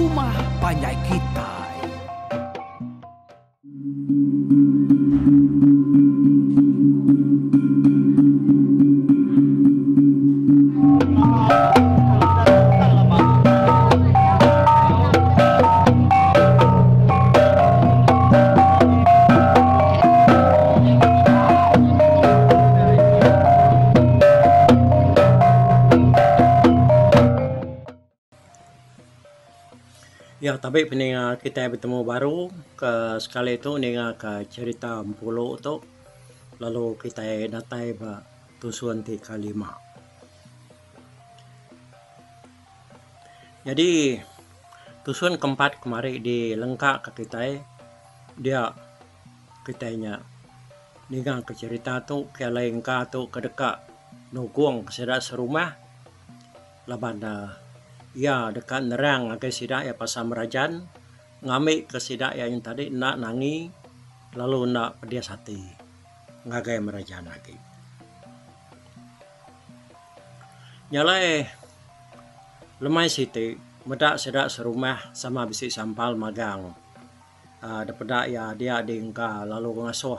rumah panjai kitai. Ya tabi peninga kitai betemu baru ke sekali tu ninga ka cherita Empulu tu lalu kitai datai ba tusun ti kelima. Nyadi tusun keempat kemari di lengka ka kitai dia kitai nya ninga ka cherita tu ke alai engka tu ke deka nugong sida serumah laban ne iya deka nerang ngagai sida iya pasal merajan ngambi ka sida iya tadi enda nangi lalu enda pedis ati ngagai merajan agi. Nya alai lemai siti meda sida serumah sama bisi sampal magang uhh da peda iya dia diengka lalu ngasuh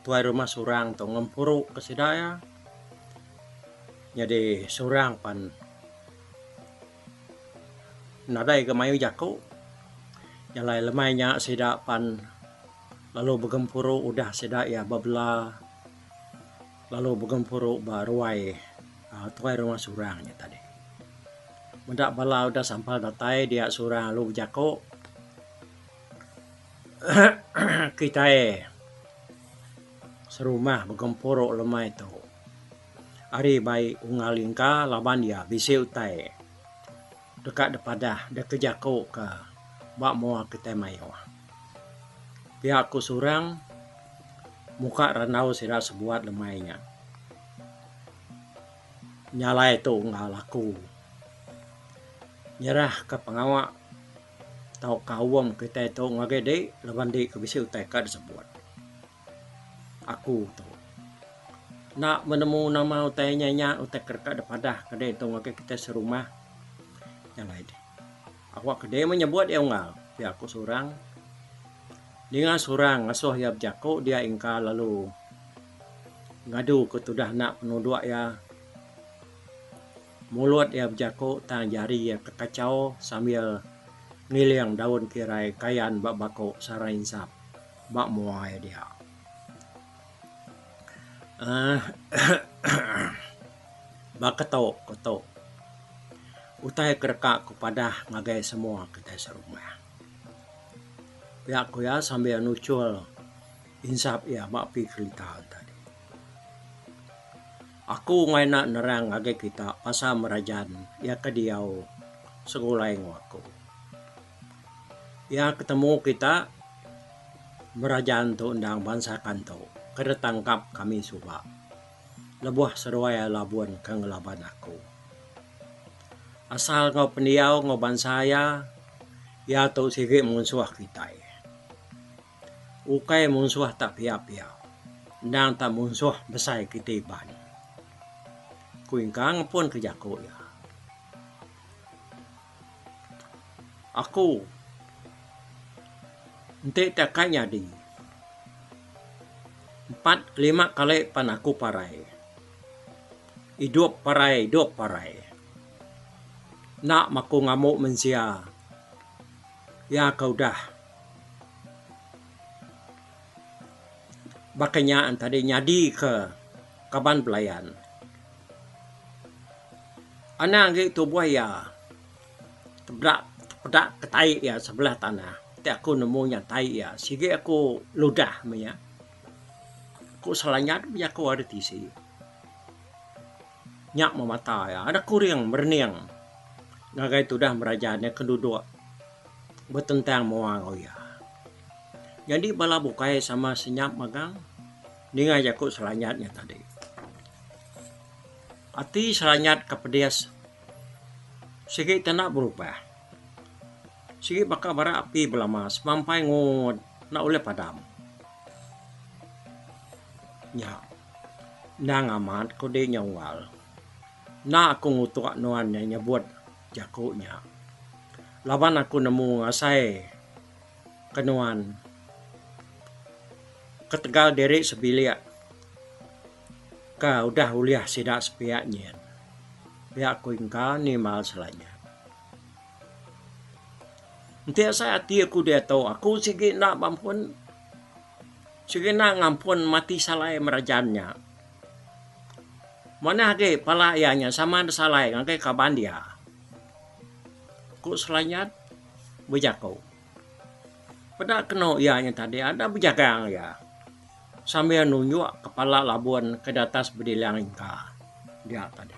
tuai rumah surang tu ngempuru ke sida iya. Nyadi surang pan nadai ga mayuh jaku. Nya alai lemai nya sida pan lalu begempuru udah sida iya bebela. Lalu begempuru ba ruai tuai rumah surang nya tadi. Meda bala udah sampal datai dia surang lalu bejaku kitai serumah begempuru lemai tu ari bai unggal lingka laban iya bisi utai deka dipadah deka jaku ka ba mua kitai mayuh. Pia ku surang muka randau sida sebuat lemai nya. Nya alai tu enggau laku nyerahka pengawa tauka aum kitai tu ngagai di laban di ke bisi utai ka disebut. Aku tu enda menemu nama utai nya nya utai ke deka dipadah ka di tu ngagai kitai serumah. Nya alai deh. Awak ke deh meh nyebut iya unggal pia ku surang. Ninga surang ngasuh iya bejaku dia ingka lalu ngadu ke tudah enda penuduk iya. Mulut iya bejaku tang jari iya kekachau sambil ngiling daun kirai kayan ba baku sarang insap ba mua iya dia. Aaa Baka tu ku tu utai ke deka ku padah ngagai semua kitai serumah. Pia ku iya sambil nuchul insap iya ba api kerita tadi. Aku enggai enda nerang ngagai kita pasal merajan iya ke diau segulai enggau aku. Iya ke temu kita merajan tu endang bansa kantu ke ditangkap kami suba lebuh seduai labun ke ngelaban aku. Asal enggau pendiau enggau bansa iya, iya tu sigi munsuh kitai. Ukai munsuh tak pia-pia endang tak munsuh besai kitai Iban. Ku Ingkang ngepun ke jaku iya. Aku enti ti akai nyadi empat lima kali pan aku parai. Idup parai idup parai. Enda maku ngambu mensia iya ke udah baka nya tadi nyadi ke kaban belayan. Anang agi tubuh iya tepeda tepeda ke tai iya sebelah tanah ti aku nemu nya tai iya sigi aku ludah meh iya. Ku Selanyat bejaku ari tisi. Nya meh mata iya ada kuring merening ngagai tudah merajan iya ke duduk betentang mua enggau iya. Nyadi bala bukai sama senyap magang ninga jaku Selanyat nya tadi. Ati seranyat ke pedis sigi te enda berubah. Sigi baka bara api belama semampai ngut enda ulih padam. Nya endang amat ku di nya unggal. Enda aku ngutuk nuan nya nyebut jaku nya. Laban aku nemu asai ke nuan ketegal diri sebilik ke udah ulih sida sepiak nyin. Pia ku Ingka nimbal Selanyat. Enti asai ati aku diatu aku sigi enda beampun sigi enda ngampun mati salai merajan nya. Manah agi pala iya nya sama da salai ngagai kaban dia. Ku Selanyat bejaku. Peda kenu iya nya tadi ada bejagang iya sambil nunjuk kepala labun ke datas bedilang ingka dia tadi.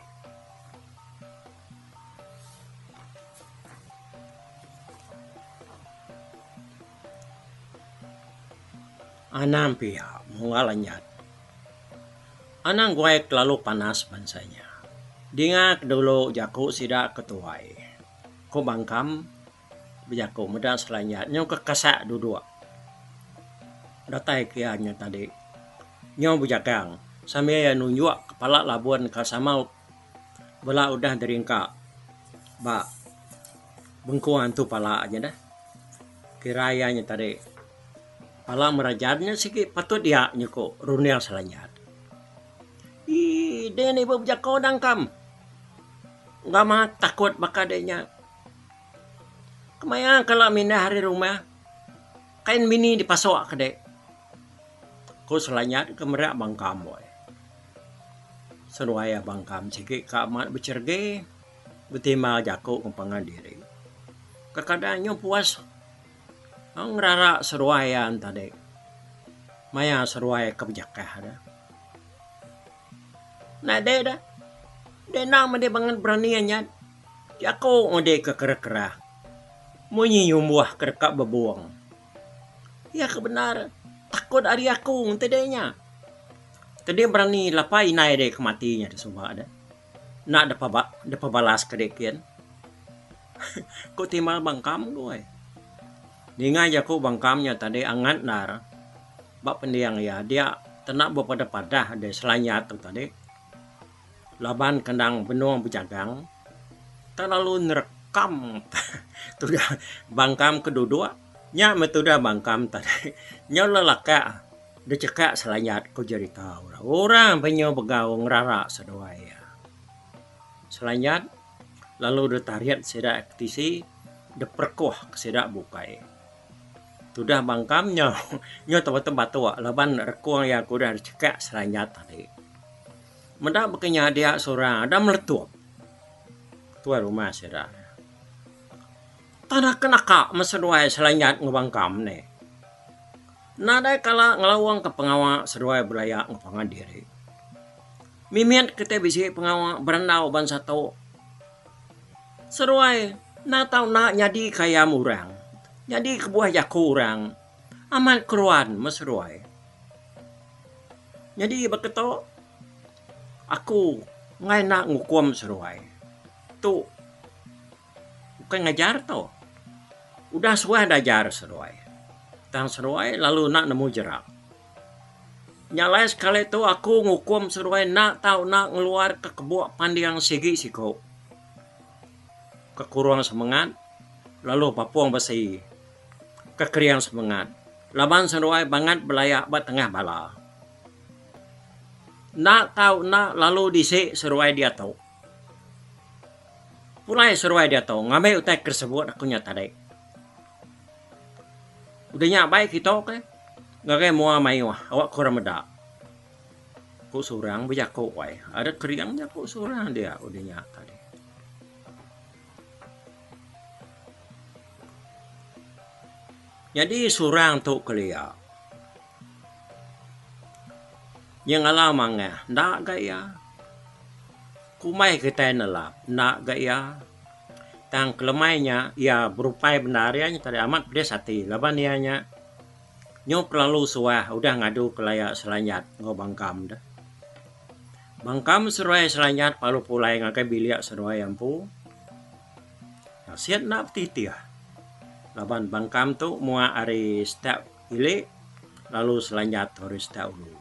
Anang pia munggal anyat. Anang guai kelalu panas bansa nya. Dinga ke dulu jaku sida ke tuai. Ku Bangkam bejaku meda Selanyat nyau ke kasak duduk. Datai ke iya nya tadi nyau bejagang sambil iya nunjuk kepala labun ka sama Bela udah deringka ba bengkung antu pala nya deh. Kira iya nya tadi pala merajan nya sigi patut iya nyuku runding Selanyat. Eii deh ne ibuh bejako nangkam. Enggau takut baka deh nya. Kemaya kala mindah ari rumah kain bini dipasuk ke deh. Ku Selanyat ke meri Abang Kam weh. Seduai Abang Kam sigi ka amat becheregi betimbal jaku ngan pangan diri. Kekadang nyau puas ngerara seduai iya ne tadi maya seduai ke bejakah deh. Nadai deh, deh enda meh deh bangat berani anyat jaku meh deh ke kerah-kerah munyi nyumbuh ke deka bebung. Iya ke bendar takut ari aku enti deh nya. Tadi berani lapa indai deh ke mati nya suba deh. Enda dep balas ke deh kin. Ku timbal bangkam ku ai. Ninga jaku bangkam nya tadi angat endar ba pending iya dia tena bepadah padah deh selanyat tu tadi. Laban kendang benung bejagang telalu nerekam tudah bangkam ke duduk nya meh tudah bangkam tadi nyau lelakak dechekak selanyat ku jerita orang. Orang pe nyau begau ngerara seduai iya. Selanyat lalu ditarit sida ke tisi diperekuh ke sida bukai. Tudah bangkam nyau nyau tebatuk-batuk laban rekung iya ke udah dechekak selanyat tadi. Meda baka nya dia seorang ada meletup tuai rumah sida. Tanah ke naka meh seduai selanyat enggau bangkam nih. Nadai kala ngelaung ke pengawa seduai belaya enggau pangan diri. Mimit kitai bisi pengawa berandau bansa tu. Seduai enda tau enda nyadi ke ayam orang, nyadi ke buah jaku orang. Amat keruan meh seduai. Nyadi baka tu aku enggai enda ngukum seduai. Tu bukai ngajar tu. Udah suah dajar seduai. Tang seduai lalu enda nemu jerak. Nya alai sekali tu aku ngukum seduai enda tau enda ngeluarka kebuk panding sigi siku. Ke kurung semengat lalu papung besi ke kering semengat laban seduai bangat belaya ba tengah bala. Enda tau enda lalu disi seduai diatu. Pulai seduai diatu ngambi utai ke disebut aku nya tadi. Udah nya bai kitu ke ngagai mua mayuh awak ke orang meda. Ku surang bejaku ai. Ada kering jaku surang dia udah nya tadi. Nyadi surang tu kelia. Nya ngalau mangah enda ga iya. Kumbai kitai nelap enda ga iya. Tang kelemai nya iya berupai bendar iya nya tadi amat pedis ati laban iya nya nyau kelalu suah udah ngadu kelaya Selanyat enggau Bangkam deh. Bangkam seduai Selanyat lalu pulai ngagai bilik seduai iya empu. Nasit enda betitih laban Bangkam tu muak ari step ili lalu Selanyat tu ari step ulu.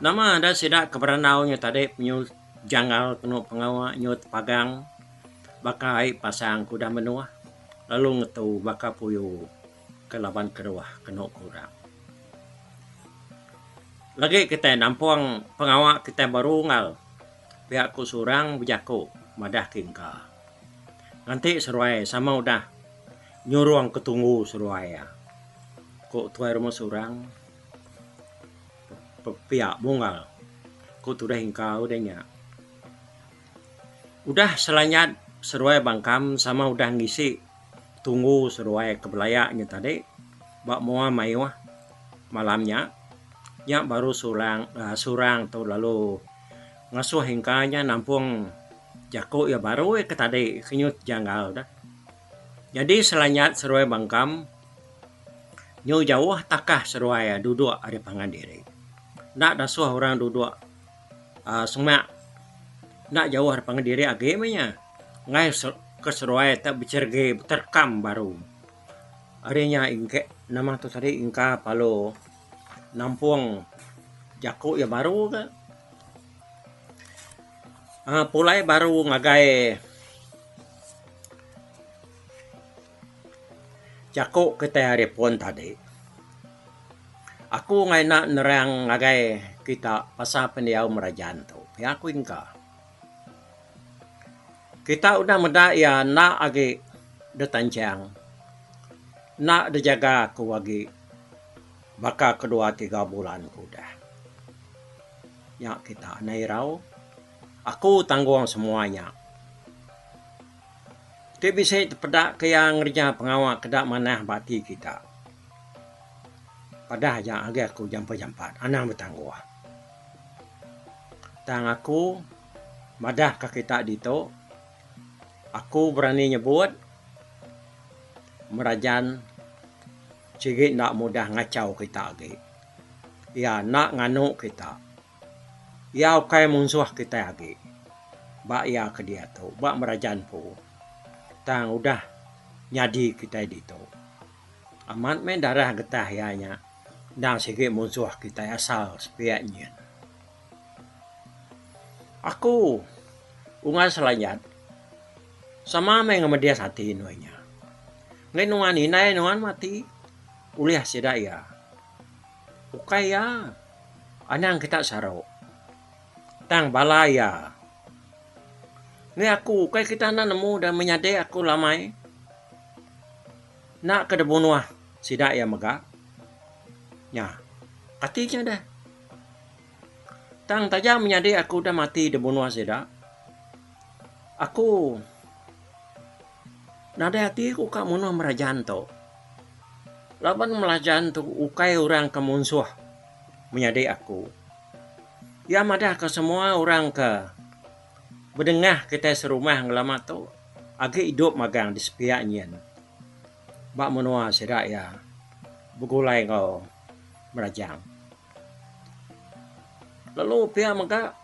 Nama da sida ke berandau nya tadi penyu janggal kenu pengawa nyu tepagang. Baka ai pasang ke udah menuh lalu ngetu baka puyu ke laban keruh kenu ku orang. Lagi kitai nampung pengawa kitai baru enggau pia ku seorang bejaku madah ke engka. Nganti seruai sama udah nyurung ke tunggu seruai iya, ku tuai rumah seorang pia munggal ku tudah engka udah nya. Udah selanyat seruai bangkam sama udah ngisi tunggu seruai ke belaya nya tadi ba mua mayuh malam nya. Nya baru surang uhh surang tu lalu ngasuh engka nya nampung jaku iya baru iya ke tadi ke nyut janggal deh. Nyadi selanyat seruai bangkam nyu jauh takah seruai duduk ari pangan diri. Enda dasuh orang duduk. uhh semak enda jauh ari pangan diri agi meh nya enggai ke seruai te becheregi beterekam baru. Ari nya ingke nama tu tadi engka perlu nampung jaku iya baru ke uhh pulai baru ngagai Jaku kitai ari pun tadi. Aku enggai enda nerang ngagai kita pasal pendiau merajan tu. Pia ku engka. Kita udah meda iya enda agi ditanchang, enda dijaga aku agi baka kedua tiga bulan ke udah. Nya kita enda irau. Aku tanggung semua nya. Ti bisi tepeda ke iya ngereja pengawa keda manah ba ati kita. Padah aja agi aku jampat-jampat anang betangguh. Tang aku madah ka kita ditu, aku berani nyebut merajan sigi enda mudah ngachau kita agi. Iya enda nganu kita. Iya ukai munsuh kitai agi ba iya ke diatu ba Merajan empu tang udah nyadi kitai ditu. Amat meh darah getah iya nya endang sigi munsuh kitai asal sepiak nyin. Aku Unggal Selanjat sama meh ngemedis ati nuan nya. Enggai nuan indai nuan mati ulih sida iya. Ukai iya. Anang kita saru. Tang bala iya. Enggai aku ukai kita enda nemu da menyadi aku lamai. Enda ke dibunuh sida iya mega. Nya. Kati nya deh. Tang taja menyadi aku udah mati dibunuh sida. Aku nadai ati ku ka munuh merajan tu. Laban merajan tu ukai orang ke munsuh menyadi aku. Iya madahka semua orang ke bedengah kitai serumah ngelama tu agi idup magang di sepiak nyin ba menua sida iya begulai enggau Merajang. Lalu pia mega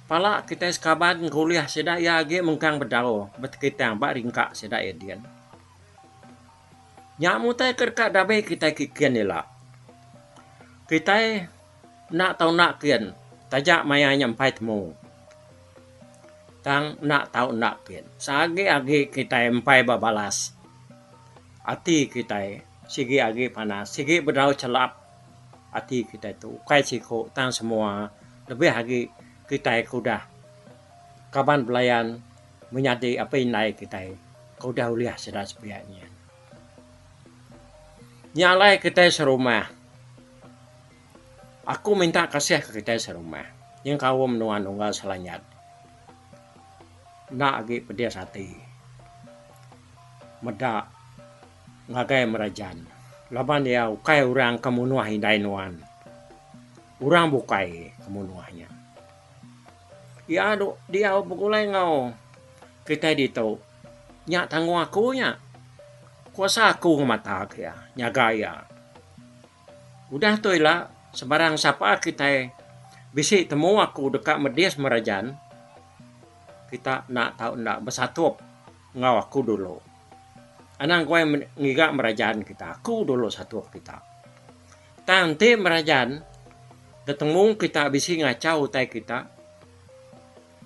pala kitai sekaban ke ulih sida iya agi mengkang bedau betekitang ba ringka sida iya din. Nya meh utai ke deka dabi kitai kikin ila. Kitai enda tau enda kin taja maya nya empai temu. Tang enda tau enda kin. Seagi agi kitai empai bebalas ati kitai sigi agi panas sigi bedau chelap ati kitai tu ukai siku tang semua lebih agi kitai ke udah kaban belayan menyadi apai indai kitai ke udah ulih sida sepiak nyin. Nya alai kitai serumah aku minta kasih ke kitai serumah nyengkaum nuan unggal Selanyat enda agi pedis ati meda ngagai Merajan laban iya ukai orang ke munuh indai nuan. Orang bukai ke munuh nya. Iya tu diau begulai enggau kitai ditu. Nya tanggung aku nya. Kuasa aku ngemata ke iya, nyaga iya. Udah tu ila sebarang sapa kitai bisi temu aku deka medis merajan, kita enda tau enda besatup enggau aku dulu. Anang guai ngiga merajan kita, aku dulu satup kita. Tang enti merajan tetemu kita bisi ngachau utai kita,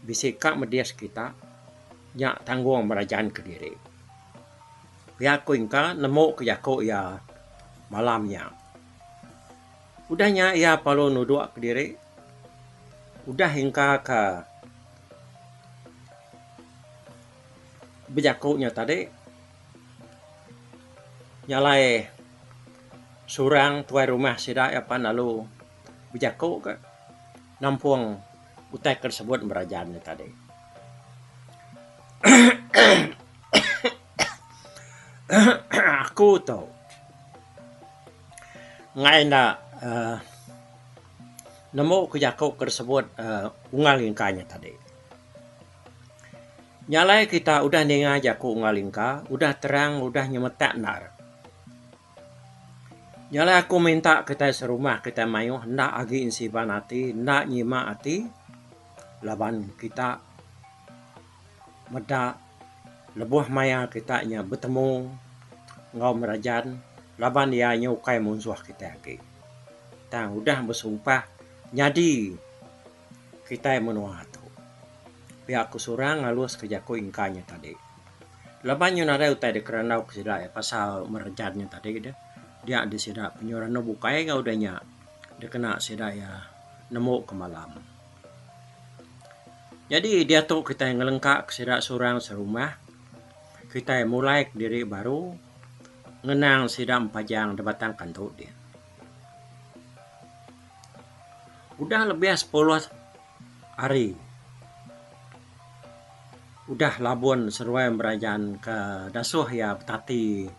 bisi ka medis kita. Nya tanggung Merajan kediri. Pia ku Ingka nemu ke jaku iya malam nya. Udah nya iya perlu nuduk kediri. Udah Ingka ke bejaku nya tadi nya alai surang tuai rumah sida iya pan lalu bejaku ka nampung utai ke disebut Merajan nya tadi. Aku tu enggai enda uhh nemu ku jaku ke disebut uhh Unggal Ingka nya tadi. Nya alai kita udah ninga jaku Unggal Ingka udah terang udah nyemetak endar. Nya alai aku minta kitai serumah kitai mayuh enda agi ensiban ati enda nyima ati laban kita meda lebuh maya kita nya betemu enggau merajan laban iya nya ukai munsuh kitai agi. Tang udah besumpah nyadi kitai menua tu. Pia ku surang ngalus ke jaku ingka nya tadi. Laban nyu nadai utai dikerandau ke sida iya pasal merejan nya tadi deh. Dia deh sida penyu ranu bukai ga udah nya dikena sida iya nemu ke malam. Nyadi diatu kitai ngelengka ke sida surang serumah kitai mulai kediri baru ngenang sida empajang da batang kantu dih. Udah lebih sepuluh hari udah labun seruai berajan ke dasuh iya betati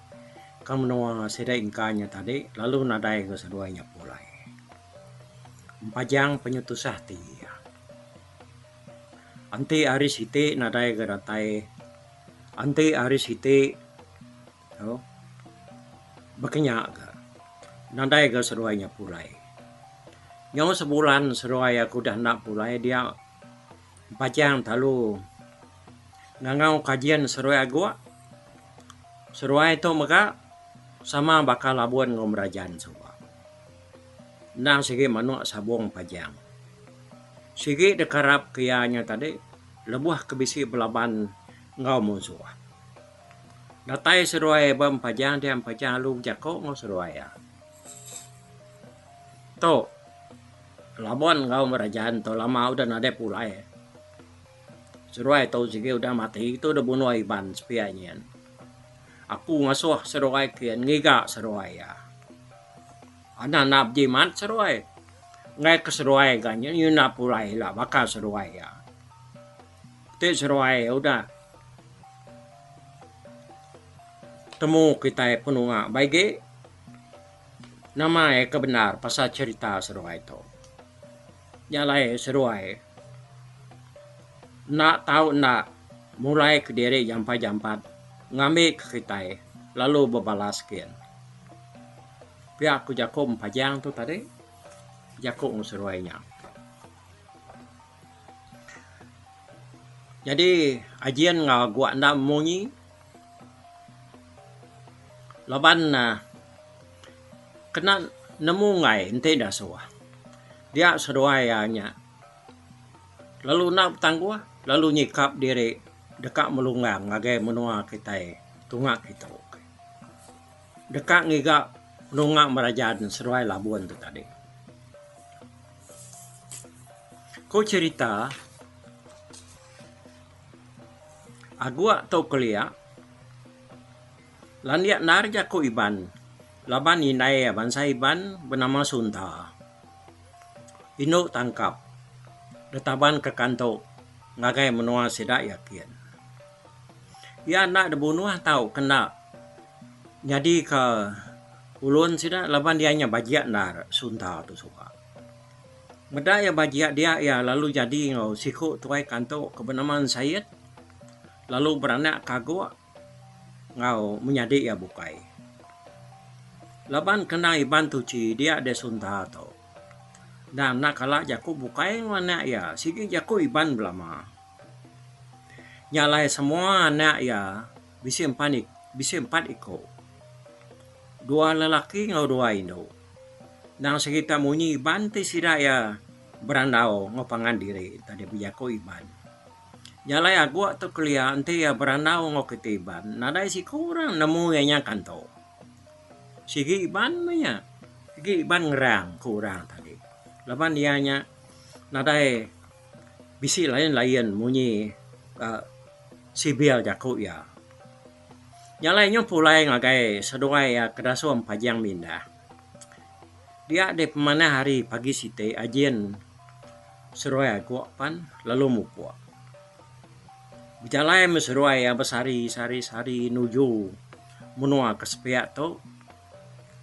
ke menua sida ingka nya tadi lalu nadai ga seduai nya pulai. Empajang penyu tusah ati iya. Enti hari siti nadai ga datai enti hari siti tu baka nya ga nadai ga seduai nya pulai. Nyau sebulan seduai aku udah enda pulai dia Bajang Talu ngangau kajin seduai aguk. Seduai tu mega sama baka labun enggau merajan suba. Endang sigi manuk sabung Pajang. Sigi dikarap ke iya nya tadi lebuh ke bisi belaban enggau munsuh. Datai seduai ba Empajang dia Empajang lalu bejaku enggau seduai iya. Tu Labon enggau Merajan tu lama udah nadai pulai. Seduai tu sigi udah mati tu udah bunuh Iban sepiak nyin. Aku ngasuh seduai kin ngiga seduai iya. Anak enda bejimat seduai. Enggai ke seduai ga nyin enda pulai ila baka seduai iya. Ti seduai udah temu kitai penunga baigi. Nama iya ke bendar pasal cherita seduai tu. Nya alai seduai enda tau enda mulai kediri jampat-jampat ngambi ke kitai lalu bebalas gin. Pia ku jaku Empajang tu tadi jaku enggau seduai nya. Nyadi ajin enggau aguk enda munyi laban ne kena nemu enggai enti dasuh. Dia seduai iya nya lalu enda betangguh lalu nyikap diri deka melunggang ngagai menua kitai tunga kitu. Deka ngiga penunga merajan seduai labun tu tadi. Ku cherita, Aguk tu kelia landik endar jaku Iban laban indai iya bansa Iban benama Sunta. Indu tangkap ditaban ke kantu ngagai menua sida yakin. Iya enda dibunuh tau ke enda nyadika ulun sida laban iya nya bajik endar Sunta tu suba. Meda iya bajik dia iya lalu jadi enggau siku tuai kantu ke benama Ensait lalu beranak ke aguk enggau menyadi iya bukai. Laban kena Iban tuchi dia deh Sunta tu. Endang enda kala jaku bukai enggau anak iya sigi jaku Iban belama. Nya alai semua anak iya bisi empan bisi empat iku. Dua lelaki enggau dua indu. Endang serita munyi Iban ti sida iya berandau enggau pangan diri tadi bejaku Iban. Nya alai aguk tu kelia enti iya berandau enggau kitai Iban nadai siku orang nemu iya nya kantu. Sigi Iban meh nya. Sigi Iban ngerang ku orang tadi. Laban iya nya nadai bisi lain-lain munyi uhh sibil jaku iya. Nya alai nyau pulai ngagai seduai iya ke dasung Pajang Mindah. Dia deh pemanah hari pagi siti ajin seduai aguk pan lalu mupuk. Bejalai meh seduai iya besehari sehari sehari nuju menua ke sepiak tu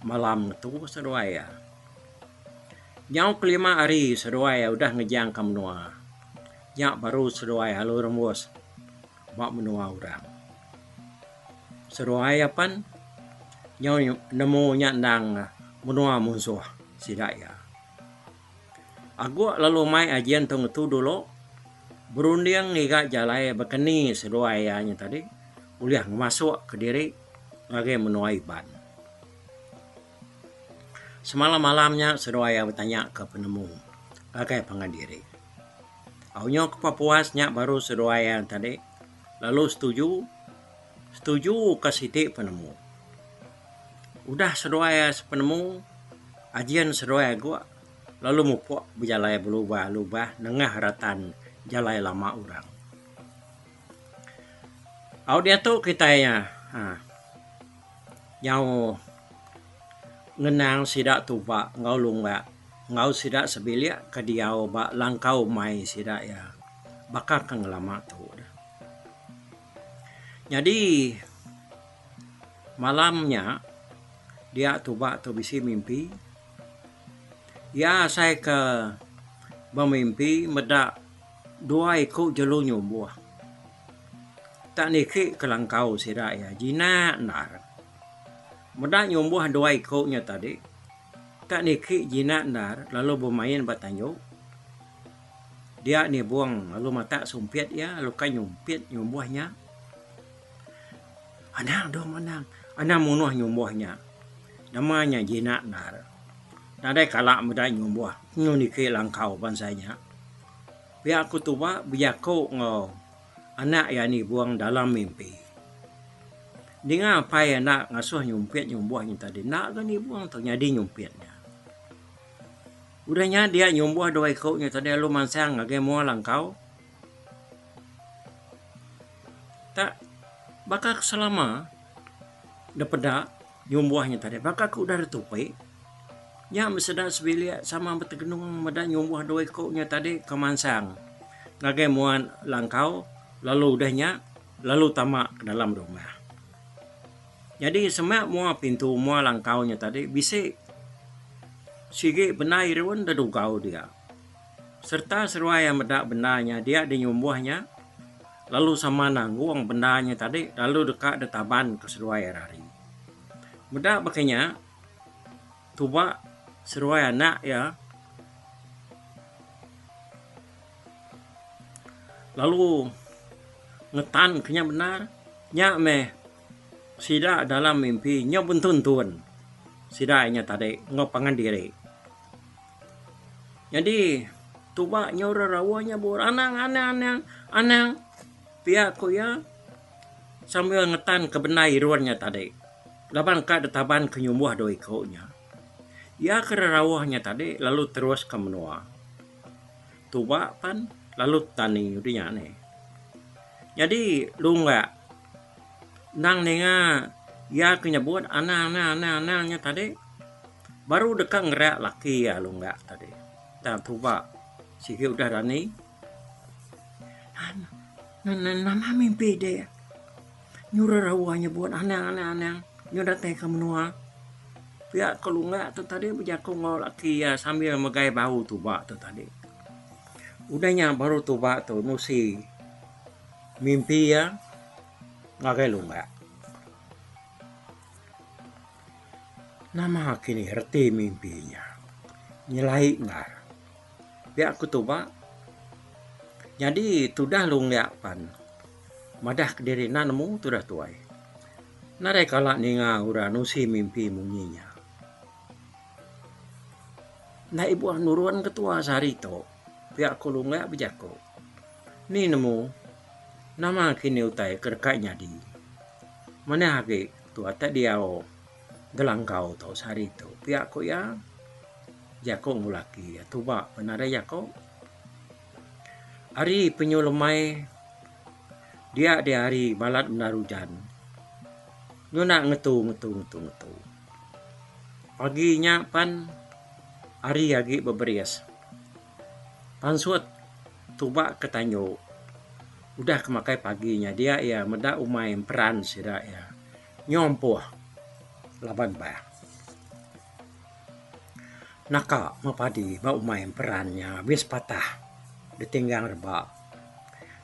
malam ngetu seduai iya. Nyau kelima hari seduai iya udah ngejangka menua nya baru seduai lalu rembus ba menua orang. Seduai iya pan nyau nemu nya endang menua munsuh sida iya. Aguk lalu mai ajin tu ngetu dulu berunding ngiga jalai baka ni seduai iya nya tadi ulih ngemasuk kediri ngagai menua Iban. Semalam-malam nya seduai iya betanya ke penemu ngagai pangan diri. Au nyau ke puas nya baru seduai iya tadi lalu setuju setuju ka siti penemu. Udah seduai iya sepenemu ajin seduai aguk lalu mupuk bejalai belubah-lubah nengah ratan jalai lama orang. Au diatu kitai iya uhh nyau ngenang sida tuba enggau lunggak enggau sida sebilik ke diau ba langkau umai sida iya baka ke ngelama tu. Nyadi malam nya dia tuba tu bisi mimpi iya asai ke bemimpi meda dua iku jelu nyumbuh. Tak niki ke langkau sida iya jinak endar. Meda nyumbuh dua iku nya tadi tak niki jinak endar lalu bemain ba tanju. Dia nibung lalu matak sumpit iya lalu kai nyumpit nyumbuh nya. Anang dong anang, anang munuh nyumbuh nya. Nama nya jinak endar. Nadai kala meda nyumbuh nyu niki langkau bansa nya. Pia ku tuba bejaku enggau anak iya nibung dalam mimpi. Ninga apai iya enda ngasuh nyumpit nyumbuh nya tadi enda ga nibung tu nyadi nyumpit nya. Udah nya dia nyumbuh dua iku nya tadi lalu mansang ngagai mua langkau. Tak baka ke selama da peda nyumbuh nya tadi baka ke udah ditupi. Nya meh sida sebilik sama betegenung meda nyumbuh dua iku nya tadi ke mansang ngagai mua langkau lalu udah nya lalu tama ke dalam rumah. Nyadi semak mua pintu mua langkau nya tadi bisi sigi benda irun da dugau dia. Sereta seruai iya meda benda nya dia dinyumbuh nya lalu sama nanggung benda nya tadi lalu deka ditaban ke seduai ari. Meda baka nya Tuba seduai anak iya lalu ngetan ke nya bendar nya meh sida dalam mimpi nyau bentun-tun sida inya tadi enggau pangan diri. Nyadi tuba nyau rerawa nya bur anang anang anang anang pia ku iya sambil ngetan ke bendar irun nya tadi. Laban ka ditaban ke nyumbuh dua iku nya. Iya ke rerauh nya tadi lalu terus ke menua. Tuba pan lalu tani udah nya nih. Nyadi lunggak endang ninga iya ke nyebut anang anang anang anang nya tadi baru deka ngerak laki iya lunggak tadi. Tang tuba sigi udah dani. Nama mimpi dek. Nyuruh rawa nyebut anang anang anang nyu datai ke menua. Pia ke lunga tu tadi bejaku enggau laki iya sambil megai bau tuba tu tadi. Udah nya baru tuba tu nusi mimpi iya ngagai lunga. Nama kini reti mimpi nya nyelai endar. Pia ku tuba nyadi tudah lunga pan. Madah kediri enda nemu tudah tuai. Nadai kala ninga orang nusi mimpi munyi nya. Enda ibuh nurun ke tua sehari tu, pia ku Lunggak bejaku. Ni nemu. Nama kini utai ke deka nyadi. Manah agi tua te diau Gelanggau tu sehari tu pia ku iya. Jaku enggau laki iya tuba pun nadai jaku. Ari penyu lemai dia deh hari balat bendar ujan. Nyuna ngetu ngetu ngetu ngetu. Pagi nya pan hari agi beberis. Pansut tuba ke tanju udah ke makai pagi nya dia iya meda umai emperan sida iya nyau ampuh laban bah. Naka meh padi ba umai emperan nya abis patah ditinggang reba.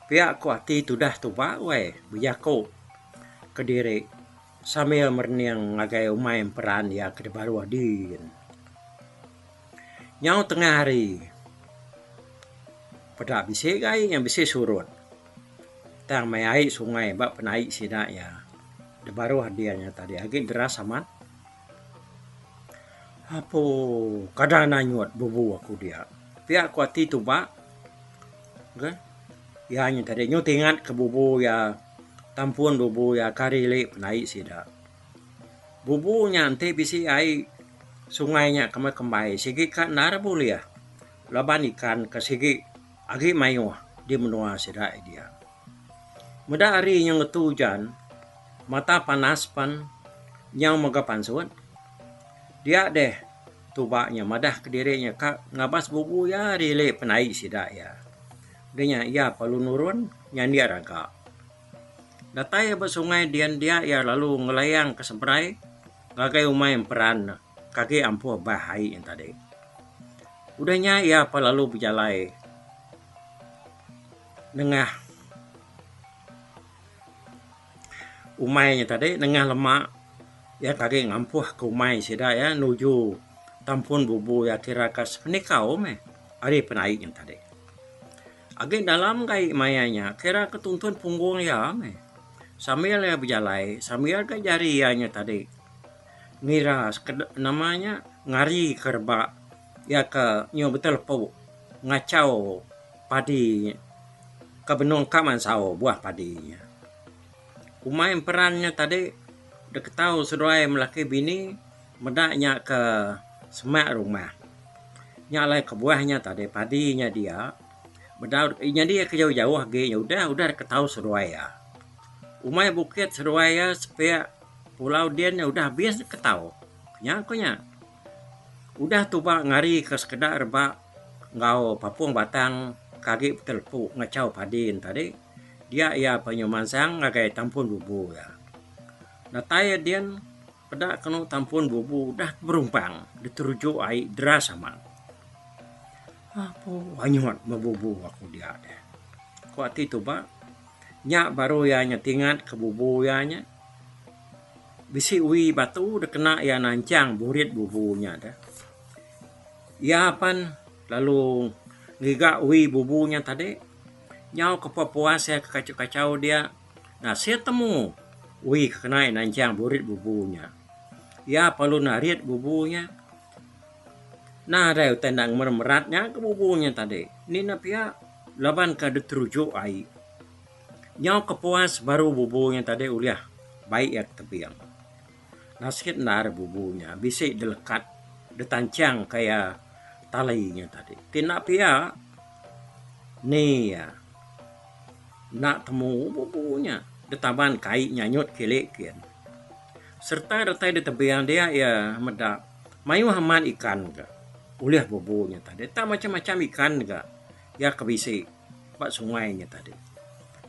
Pia ku ati tudah tuba weh bejaku kediri sambil merening ngagai umai emperan iya ke dibaruh din. Nyau tengah hari peda bisi ga ai nya bisi surut tang meh ai sungai ba penai sida iya da baruh dia nya tadi agi deras amat. Apo kada nanyut bubu aku dia pia ku ati tuba ke iya nya tadi nyau tingat ke bubu iya tampun bubu iya ke hari ili penai sida. Bubu nya enti bisi ai sungai nya kembai kembai sigi ka endar bulih laban ikan ke sigi agi mayuh di menua sida dia. Meda hari nya ngetu ujan mata panas pan nyau mega pansut dia deh tuba nya madah kediri nya ka ngabas bubu iya ari ili penai sida iya. Udah nya iya perlu nurun nyandik raga. Datai iya ba sungai dian dia iya lalu ngelayang ke seberai ngagai umai emperan ke agi ampuh bah ai nya tadi. Udah nya iya pa lalu bejalai nengah umai nya tadi nengah lema iya ke agi ngampuh ke umai sida iya nuju tampun bubu iya kira ka sepenikau meh ari penai nya tadi. Agi dalam ga ai maya nya kira ke tuntun punggung iya meh. Sambil iya bejalai sambil ga jari iya nya tadi ngira sekeda nama nya ngari ke reba iya ke nyau betul lepu ngachau padi ke benung ka mansau buah padi nya. Umai emperan nya tadi deka tau seduai melaki bini meda nya ke semak rumah. Nya alai kebuah nya tadi padi nya dia bedau nyadi ke jauh jauh agi nya udah udah deka tau seduai iya. Umai bukit seduai iya sepiak pulau din nya udah abis deka tau. Nya ku nya. Udah tuba ngari ke sekeda reba enggau papung batang ke agi betelepu ngachau padi ne tadi dia iya penyu mansang ngagai tampun bubu iya. Datai iya din. Peda kenu tampun bubu udah berumpang diterujuk ai deras amat. Apu anyut meh bubu aku dia deh. Ku ati tuba, nya baru iya nya tingat ke bubu iya nya. Bisi wi batu da kena iya nanchang burit bubu nya deh. Iya pan lalu ngiga wi bubu nya tadi nyau ke puas-puas iya ke kachau-kachau dia. Nasib temu wi ke kenai nanchang burit bubu nya. Iya perlu narit bubu nya. Nadai utai enda ngemerat nya ke bubu nya tadi. Ni ne pia laban ke diterujuk ai. Nyau ke puas baru bubu nya tadi ulih bai iya ke tebing. Nasit endar bubu nya bisi dilekat ditanchang ka iya tali nya tadi. Ti enda pia ni iya. Enda temu bubu nya ditaban kai nyanyut kili kin. Sereta datai di tebing dia iya meda mayuh amat ikan ga ulih bubu nya tadi. Tak macam-macam ikan ga iya ke bisi ba sungai nya tadi.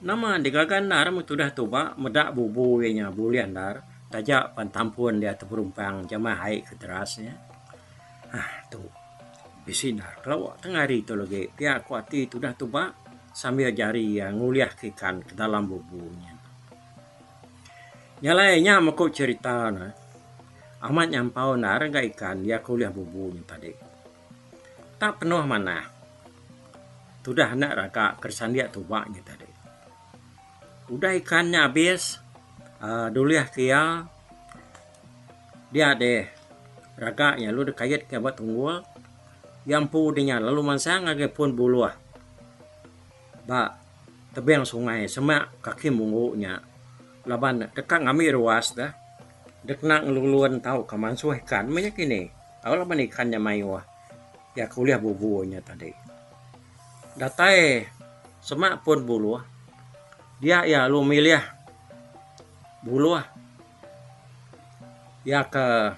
Nama digaga endar meh tudah tuba meda bubu iya nya bulih endar taja pan tampun dia teberumpang jamah ai ke deras nya. Hah tu bisi endar kelawa tengah hari tu lagi pia ku ati tudah tuba. Sambil jari iya ngulihka ikan ke dalam bubu nya. Nya alai nya meh ku cherita ne. Amat nyampau endar ga ikan iya ke ulih bubu nya tadi. Tak penuh manah tudah anak raga ke disandik tuba nya tadi. Udah ikan nya abis uhh diulihka iya dia deh raga nya lalu dikaitka ba tunggul. Iya empu deh nya lalu mansang ngagai pun buluh ba. tebing sungai semak kaki munggu nya laban deka ngambi ruas deh dikena ngelulun tauka mansuh ikan meh nya kini. Tau laban ikan nya mayuh iya ke ulih bubu nya tadi. Datai semak pun buluh dia iya lalu milih buluh iya ke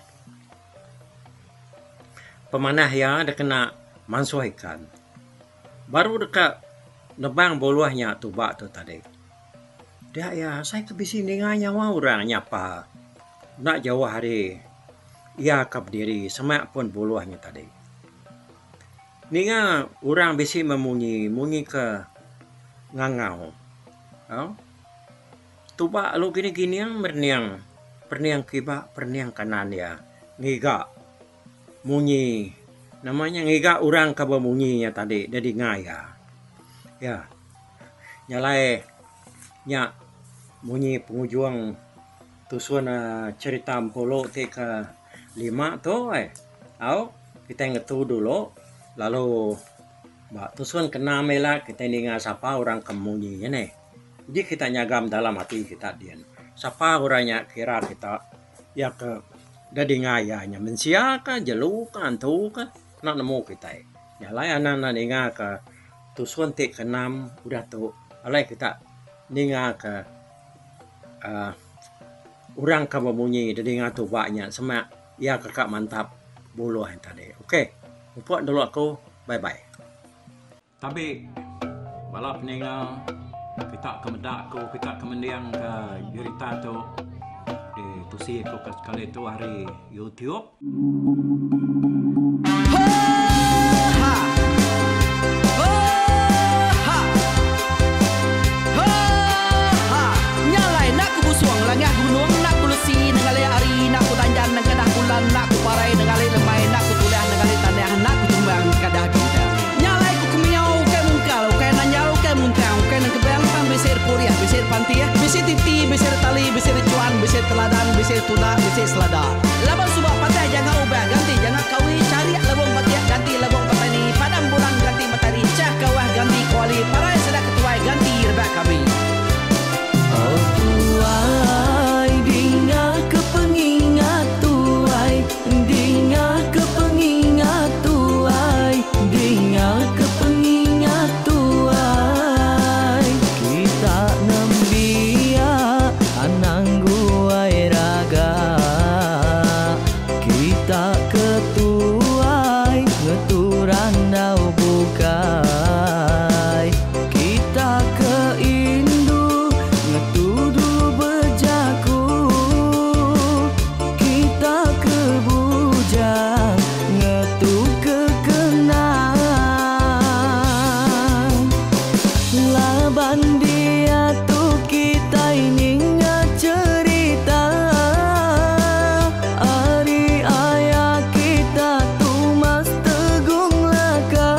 pemanah iya dikena mansuh ikan. Baru deka nebang buluh nya tuba tu tadi. Dia iya asai ke bisi ninga nyawa orang nyapa enda jauh ari iya ke bediri semak pun buluh nya tadi. Ninga orang bisi memunyi munyi ke ngangau. Tuba lalu gining-gining merening perening kiba perening kanan iya ngiga munyi nama nya ngiga orang ke bemunyi nya tadi da dinga iya. Iya nya alai nya munyi pengujung tusun uhh cherita Empulu ti ke lima tu eh. Au kitai ngetu dulu lalu ba tusun ke enam ila kitai ninga sapa orang ke munyi nya neh. Uji kita nyagam dalam ati kita din. Sapa orang nya kira kita iya ke da dinga iya nya mensia ka jelu ka antu ka enda nemu kitai. Nya alai anang enda ninga ka tusun ti ke enam udah tu alai kita ninga ka uhh orang ke bemunyi da dinga tuba nya semak iya ke ka mantap buluh nya tadi. Ok mupuk dulu aku bye bye. Tabi bala peninga kita ke meda aku kita ke mending ka jerita tu di tusi aku ke sekali tu ari YouTube. Nya alai ku kemiau ukai mungkal, ukai nanjal, ukai muntang, ukai nengkebang tang bisi purih, bisi pantih, bisi titi, bisi tali, bisi cuan, bisi teladan, bisi tunda, bisi selada. Laban suba patah janga ubah ganti janga kawi, charik lebung batik ganti lebung petani, padam bulan ganti matari, chah kawah ganti kuali, parai sida ketuai ganti rebak kami. Oh tuai dinga ke pengingat tuai Dinga ke pengingat tuai Dinga ke pengingat tuai Kita nembiak anang guai raga Kita ke tuai ngetu randau bukai Kita ke indu ngetu dulu bejaku Kita ke bujang ngetu ke kenang Laban diatu kitai ninga cherita Ari aya kita Tumas Tegung Laka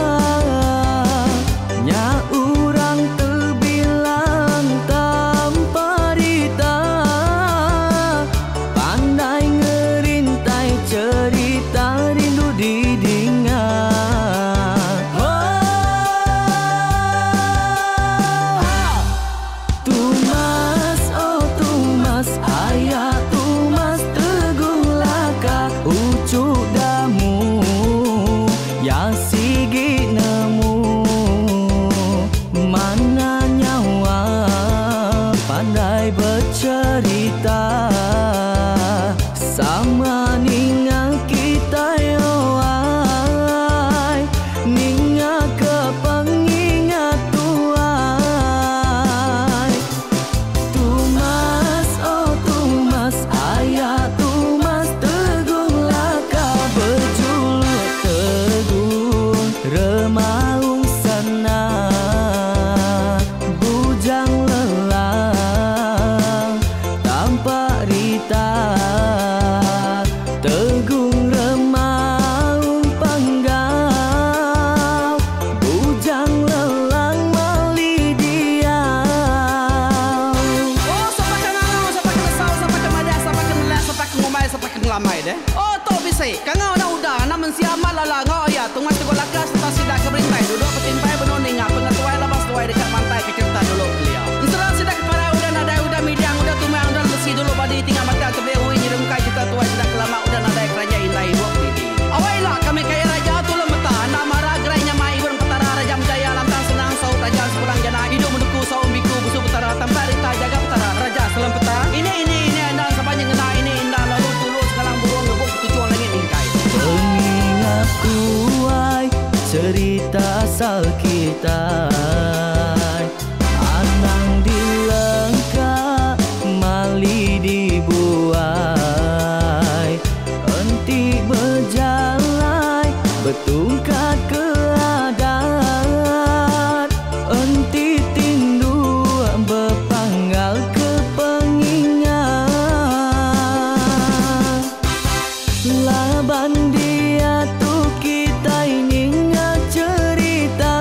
Nya urang tebilang tanpa rita Pandai ngerintai cherita rindu didinga Tumas oh Tumas aya Tumas Tegung Laka uchu damu ya sigi nemu Mana nyawa pandai becherita Sama ninga kitai oai Ninga ke pengingat tuai Tumas oh Tumas aya Tumas Tegung Laka bejuluk Tegung Remaung Sana Bujang Lelang Tampak Rita Tegung Remaung Panggau Bujang Lelang Mali Diau. Oh sapa ke ngangau sapa ke nesau sapa ke madah sapa ke nelak sapa ke ngumbai sapa ke ngelamai deh. Oh tu bisi kangau enda udah anak mensia amat lala enggau iya tungai teguk laka sereta sida ke berintai duduk betimpai benung ninga pengetuai laban seduai deka mantai ke cherita dulu. asal kitai. Anang dilengka mali dibuai. Enti bejalai betungkat ke adat. Enti tinduk bepanggal ke pengingat. Laban diatu kitai ninga cherita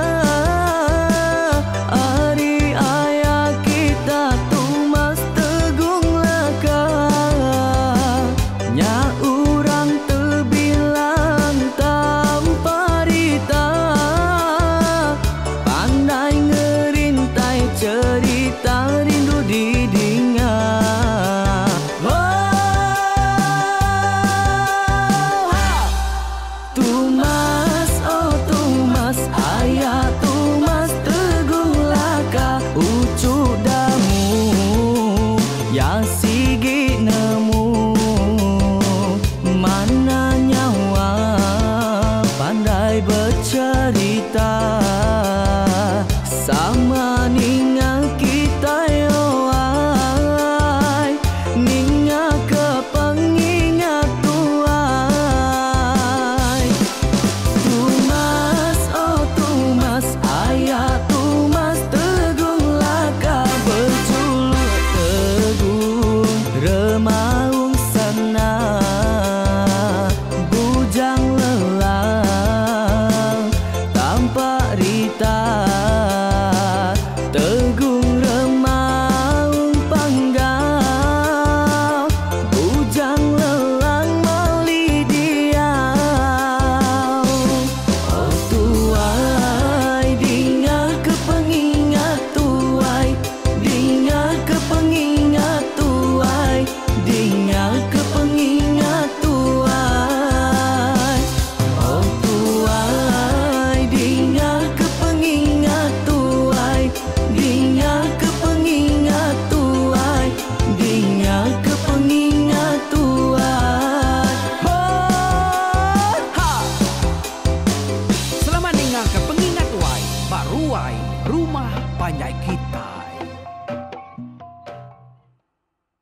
ari aya kita Tumas Tegung Laka. Nya urang tebilang tampa rita. Pandai ngerintai cherita rindu didinga. Oh, Tumas, oh Tumas, aya Tumas Tegung Laka. Uchu Damu, ya sigi nemu. Mana nyawa pandai becherita. Sama ninga kitai oai, ninga ke pengingat tuai. Tumas, oh Tumas, aya Tumas Tegung Laka. Bejuluk Tegung Remaung Sana. Bujang lelang tampak rita. Tegung Remaung Panggau. Bujang lelang mali diau. Oh tuai, dinga ke pengingat tuai. Dinga ke pengingat tuai. Dinga ke pengingat tuai. Oh tuai, dinga ke pengingat tuai. Dinga ke pengingat tuai. Dinga ke pengingat tuai. Oh, ha! Selamat ninga ke pengingat tuai ba ruai rumah panjai kita.